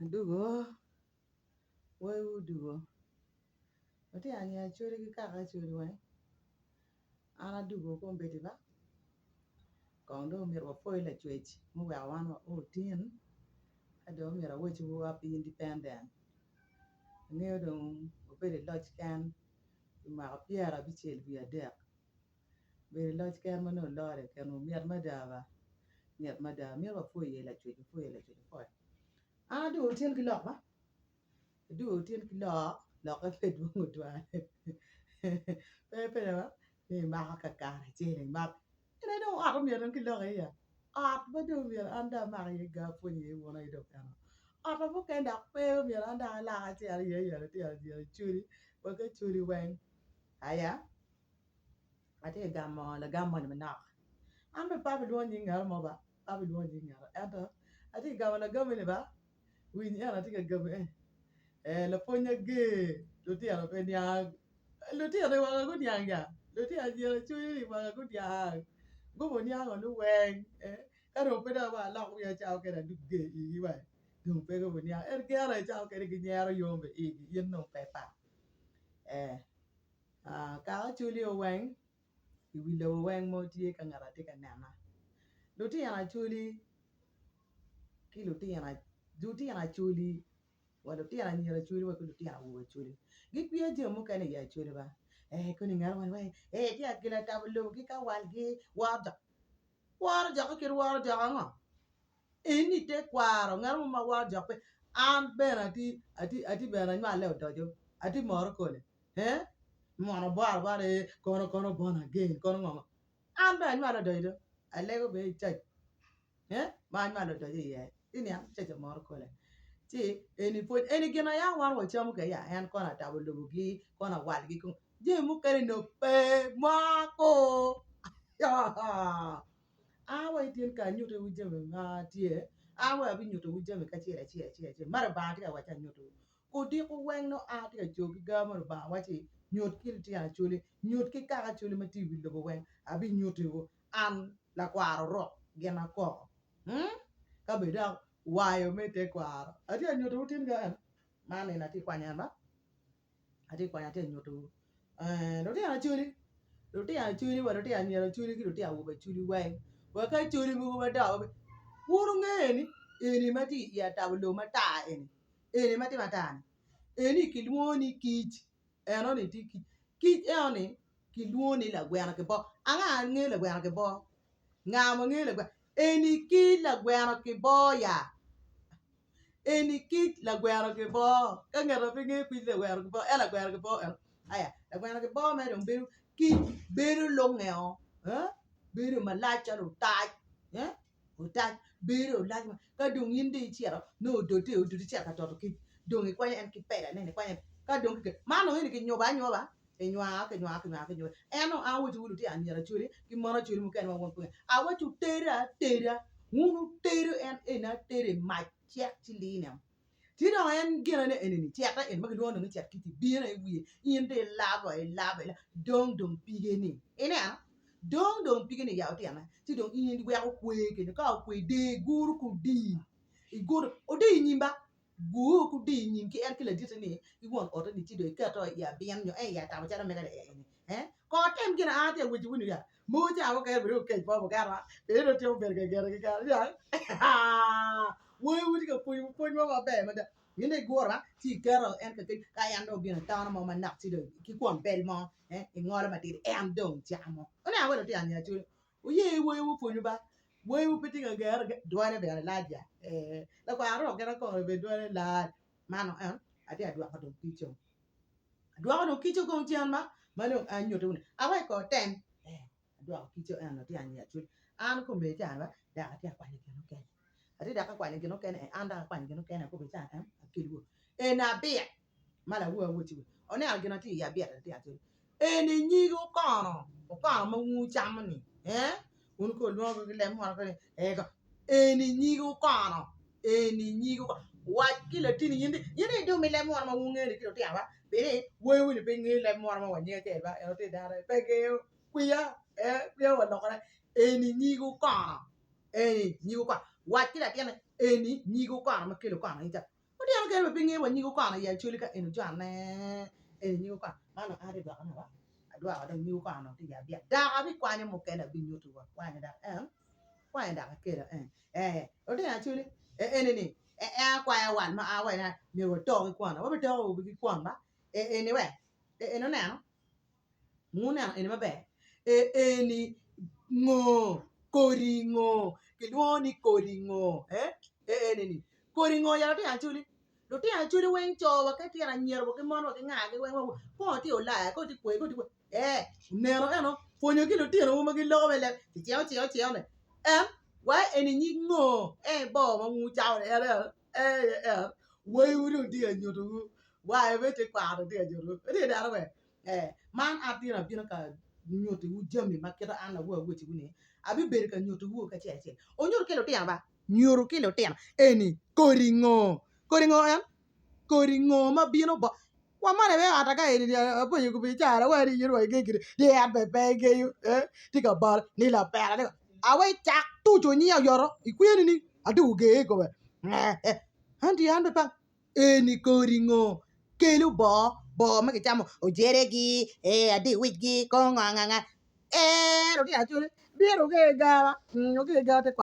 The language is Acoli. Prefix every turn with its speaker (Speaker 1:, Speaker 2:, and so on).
Speaker 1: Adugo, wai odwogo, atye ka ngiyo acholi ki kaka acholi weng, an adwogo kombeddi ba kong dong myero wapwoyo lacwec ma oweko wan wao tin ka dong myero awacciwu happy independent angeyo dong wabedo i loc ken pi mwaka pyerabicel wiye adek. Bedo i loc ken ma nongo olore keken mit mada ba, mit mada myero wapwo iye lacwec wapwo iye lacwec wapwoyo. An adwogo tin ki lok ba, adwogo tin ki lok, lokke pe dwong tutwal pe ipenyo ba ni imako kakare acel imak ene dong ot myero dong kilok iye ya, ot ma dong myero an dong amak iye ga apwony iye wun aye dong eno, ot mukene dok pe myero an dok alak acit iye ya litino anyira acoli wa ki acoli weng aya. Atye ka gamo lagam moni manok an bene pe abilwongo nying ngat mo ba pe abilwongo nying ngat mo ento atye ka gamo lagam eni ba winy ento atye ka gamo eni ee lapwony ager lutino pe niang lutino wanga guniang ya lutino anyira cwinyi wanga guniang gubo niango ni weng ee ka dong pe dong alok wiya ca mukene adug ger igi wa dong pe gubo niang ento gin aye ca mukene ginyero yom bene igi in dong pe ipat ee. Kaka acholi weng i wi lobo weng ma tye ka ngat atye ka nena lutino acholi ki lutino acholi wa lutino anyira acholi wa ki lutino awobe acholi gikwiya jami mukene i acholi ba ee koni ngat mo waci ee tye ka kelo atabo lobo ki kawalgi woro jok woro jok kit woro jok ango Eni i tekwaro ngat mo ma woro jok pe an bene atye bene anywale odoco atye moro kole ee mono boro abora ee kono kono born again kono ngo ngo an bene anywale odoco do alego bene i cac ee ma anywale odoco iye iniang cac moro kole ci eni pwony eni gin ma yam wan wacamo kwede ya en kono atabo lobogi kono awalgi jami mukene nongo pe mako. An wa ityen ka anyutowu jami ma tye, an wa abinyutowu jami kacel acel acel acel ma Lubanga tye ka wacci anyutowu. Odiko weng nongo an atye ka co ki ga ma Lubanga wacci nyut ki litino acholi, nyut ki kaka acholi ma tye i wi lobo weng, abinyutiwu an lakwar orok gin akoko. Ka bed dok wayo me tekwaro, atye ka nyutowu tin ga en, man eni atye ka kwanyo en ba. Atye ka kwanyo atye ka nyuto lutino acholi lutino acholi wa lutino anyira acholi ki lutino awobe acholi weng wa ki acholi mogo madongo wun wungeyo ni eni ma tye i atabo lobo matar eni eni ma tye matar ni eni kilwongo ni kic enoni tye kic kic enoni kilwongo ni lagweno ki boo anga ma ngeyo lagweno ki boo nga ma ngeyo lagweno eni kic lagweno ki boo ya. Eni kic lagweno ki boo ka ngat ma pe ngeyo kic lagweno ki boo en lagweno ki boo eno aya lagweno ki boo mere dong bedo kic bedo lungeo bedo malac calo otac otac bedo olac ka dong in dong icito nongo odote odote icito ka toto kic dong ikwanyo en ki pedane ikwanyo ka dong man dong eni kinyubo anyuba kinywako kinywako kinywako kinywako en dong an awaco wu lutino anyira acholi ki mon acholi mukene ma wun pe awaco wutedo ateda wun wutedo en eni atedo i mac cek ci line ci dong en ginene eni ni ceke eni ma kilwongo ni cek kic bino i wiye in dong ilabo ilabo ilabo dong dong pige ni ineno dong dong pige ni ya otyene ci dong in iweko kwe kenyo ka okwe dee iguro ki odii iguro odii i nyim ba. Guo ki odiyo nyim ki en ki laditte ni ki won otte ni ci dong iketo i abin nyo en i atabo calo mega ni eni eh kong atem gin aa tye aweco wunu ya mogo ca mukene bedo kec mo mukene bedo dong tye obedo ka gene keken ya woi tye ka pwonyo pwony mo maber mada in dong iguro ci iketo en ka kec ka en dong obino itono mo manok ci dong ki kwon bel mo eh ingolo matidi en dong camo oneno wa lutino anyira cwiny Wuye woi wupwonyo ba, woi wu pe tye ka gero dwone bene lac ya ee lakwar rok gin akoko bene dwone lac mano en atye ka dwoko dong kico adwoko dong kico kong cen ma ma dong anyuto ni awek kong otem ee adwoko kico eno tye anyira cwiny an kome ca ba dok atye ka kwanyo gin mukene atye dok ka kwanyo gin mukene an dok akwanyo gin mukene akobo ca en akelwu eni abit ma lawo awoci oneno gin atye iye abit atye acel Eni nyig okono, okono ma wun wucamo ni ee wun kono wulwongo ki leb munu ni eni nyig okono eni nyig okono wac ki latinni in in idum i leb munu ma wun wungeyo ni ki lutino ba pien ni woi ni pe ngeyo leb munu ma wangeyo acel ba ento tye dano pe ngeyo kwiya ee kwiya walokone eni nyig okono eni nyig okono wac ki latinni eni nyig okono ma kelo okono in ca. mukene bene pe ngeyo wa nyig okono i Acholi ka eni ojone eni nyig okono man dong an atye ka dwokone ba adwoko dong nyig okono dong tye i abia dok abikwanyo mukene abinyuto wa akwanyo dok en akwanyo dok akelo en ee lutino Acholi eni ni en akwaya wal ma a wa myero watok ki kwon wabitoko ki kwon ba eni we eni wuneno Wuneno eni maber eni ngo kodi ngo kilwongo ni kodi ngo eni kodi ngo ya lutino acholi lutino acholi weng co wa ki lutino anyira wa ki mon wa ki nga gi weng kong tye ulaya kong tye kwe kong tye kwe oneno eno pwonyo ki lutinowu ma giloko me leb cito cito cito ni en wa eni nyig ngo en bor ma wun wucamo ni en en waiwu dong tye ka nyutowu wa me tekwaro dong tye ka nyutowu itye ka neno be. Ee, man an tye abino ka nyutiwu jami ma kit an awobi awacciwu ni abibedo ka nyutiwu kacel acel. Wunyut ki lutino ba, nyuto ki lutino eni kodi ngo, kodi ngo en? Kodi ngo ma bino bot wa man aye ot ka eni apenyo pi cara wa ni in wa inge gire ni en bene pe ingeyo eh tye ka balo ni lapera ni awe cak tuco nyinge oyoto ikwiye nining aduku ger i kome eh ento an bene pe Eni kodi ngo kelo boo boo ma kicamo ojeregi ee adiwicgi kongo anganga ee lutino acoli bino ki i gara ki i gara tekwaro.